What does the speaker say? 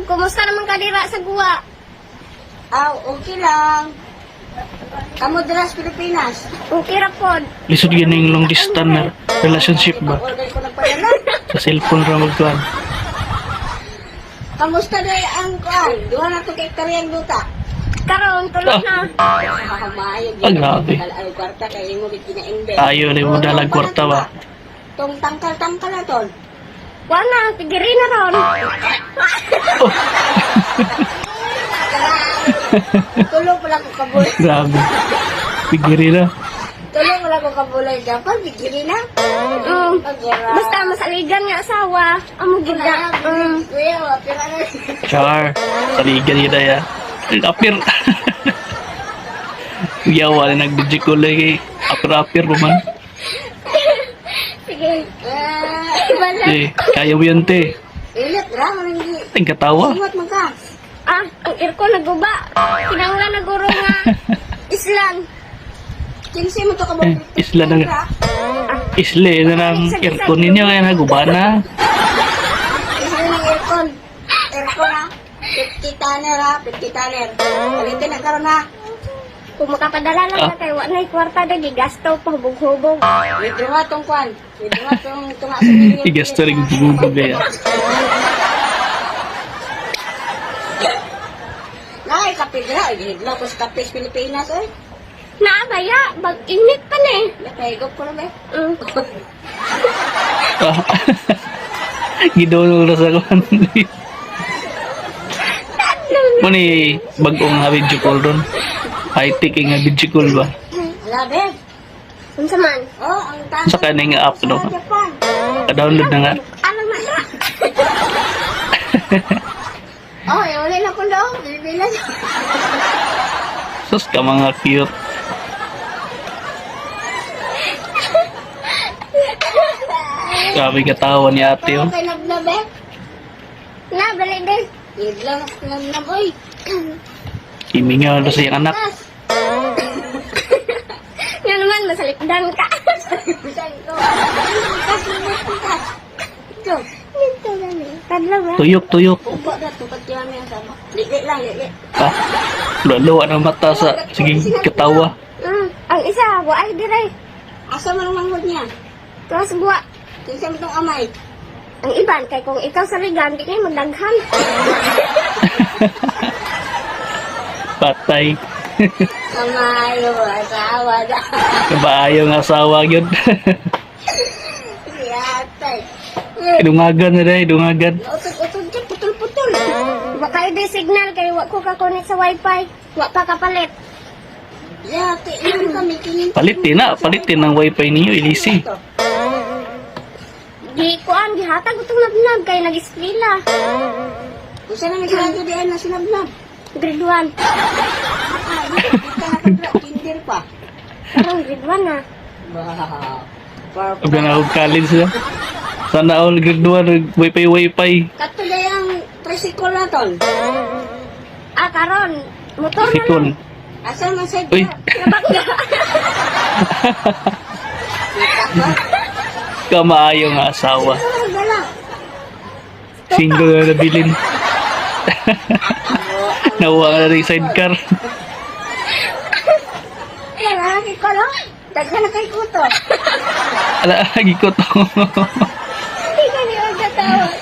Kumusta naman ka dira sa guwa? Aw, okay lang. Kamu dira sa Pilipinas. Okay ra pod. Lisod yun yung long distance na relationship ba? Order ko nagpadala. Sa cellphone ra magkuhan. Kamusta day ang kuan? Duha na to kay hektaryang luta. Karon tulo na. Ah, maayo Ah, grabe. Ay, kwarta kay imo gid gina-invest. Ayaw na mo dalag kwarta ba? Tong tangkal-tangkal na ton. Wa na, tigiri na ron. Oh, Tulo pala ko kabulay. Grabe. Pigiri na. Tulo pala ko kabulay. Dapat bigiri na. Agara. Basta masaligan nga asawa. Amo gid na. Kuya, wa pira na. Char. Saligan yun ya. Apir. Yawa na nag-video call lagi. Apir-apir pa man. Sige. Ah, Wala. Eh, kaya mo yan, te. Ilit ra man gi. Ay, katawa. Ingat man ka. Ah, ang aircon naguba. Kinanglan naguro nga islan. Kinsa mo to ka Eh, isla na nga. Isle na ng aircon ninyo kaya naguba na. Isla ng aircon. Aircon ha. 50 tanner ha, 50 tanner. Palitin na karon ha. Kung makapadala lang Ah. ka kay wa na kwarta dagi gasto pahubog-hubog. Withdraw tong kwan. Withdraw tong tunga sa ninyo. Igasto rin bubog ya. Nay, kape dira. Gihidlaw ko sa kape sa Pilipinas oy. Naa baya, bag init pa ni. Nakahigop ko na ba? Ah. Gidolo na sa kuan. Mo ni bag-ong nga video call ron. High-tech nga video call ba? Grabe. Unsa man? Oh, ang taas. Sa kaning nga app no. Sa Japan. Ka-download na nga. Alam na siya. Oh, eh, wala na kong daw. Pilipinas. Sus ka mga cute. Grabe katawa ni ate oh. Kay nablab eh. Na balik din. Gihidlaw na ko nablab oy. Imingaw na sa iyang anak. Tas. Nga naman masalikdan ka. Bisan ko. Tas, tas. Ito. Nito gani. Tadlaw ba? Tuyok, tuyok. Ubo na to pag kami ang sama. Lili lang, lili. Ah, luwa ng mata sa sige katawa. Ang isa wa ay dire. Asa man ang manghod niya? Tuwas buwa. Kinsa man tong amay? Ang iban kay kung ikaw sa ligan di kay magdaghan. Patay. Kamayo, asawa da. Kabaayo nga asawa yun. Yatay. Dungagan na dahil, dungagan. Utod-utod siya, putol-putol. Wa kayo di signal kay wa ko ka-connect sa wifi. Wa pa kapalit. Yatay, yun kami kinin. Palitin na, palitin ang wifi ninyo, ilisi. Di kuan gihatag utong nabnab kay nag-eskwela. Usa na naggrado di ay na sinabnab. Grade 1. Ah, kita na pag kinder pa. Karon grade 1 na. Wow. Huwag na ako college na. Sana all grade 1, wifi wifi. Kato ang tricycle na ton. Ah karon motor na Sikon. lang. Asa man sa Uy, Nabangga. kamaayo nga asawa. Single na nabilin. Nakuha ka na rin sidecar. Eh, lagi ko no. Daghan na kay kuto. Ala, lagi ko to.